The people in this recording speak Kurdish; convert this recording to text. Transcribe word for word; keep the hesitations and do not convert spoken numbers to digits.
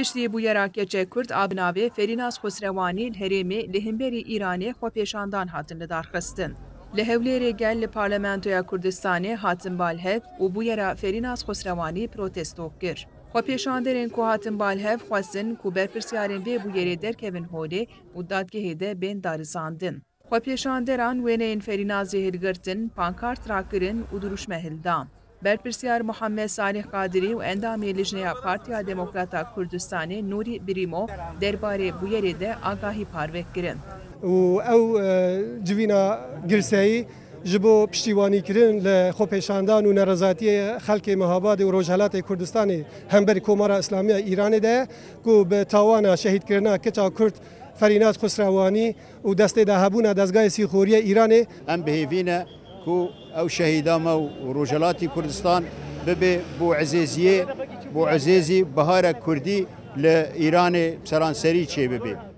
Piştî bûyera keçe Kurd a bi navê Ferînaz Xusrewanî li herêmê li hemberî Îranê xwepêşandan hatin lidarxistin. Li Hewlêrê gel li Parlamentoya Kurdistanê hatin balhev û bûyera Ferînaz Xusrewanî protesto kir. Xwepêşanderên ku hatin balhev xwestin ku berpirsyarên vê bûyerê derkevin holê û dadgehê de bên darizandin. Xwepêşanderan wêneyên Ferînazê hilgirtin, pankart rakirin û dirûşme hilda. Berpirsiyar Muhammed Salih Qadirî û endamê Lijneya Partiya Demokrat a Kurdistanê Nûrî Birîmo derbarê bûyerê de agahî parve kirin. û ew e, civîna girseyî ji bo piştîwanîkirin li xwepêşandan û nerezatiyê xelkê Mehabadê û Rojhelatê Kurdistanê hemberî Komara Îslamî ya Îranê de ye ku bi tawana şehîdkirina keça Kurd Ferînaz Xusrewanî û destê dahebûna dezgahê sîxoriyê Îranê. Em bi hêvî ne ku ew şehîda me û Rojhelatî Kurdistan bibe bo ezêziyê, bo ezêzî biharek Kurdî li Îranê seranserî çêbibe.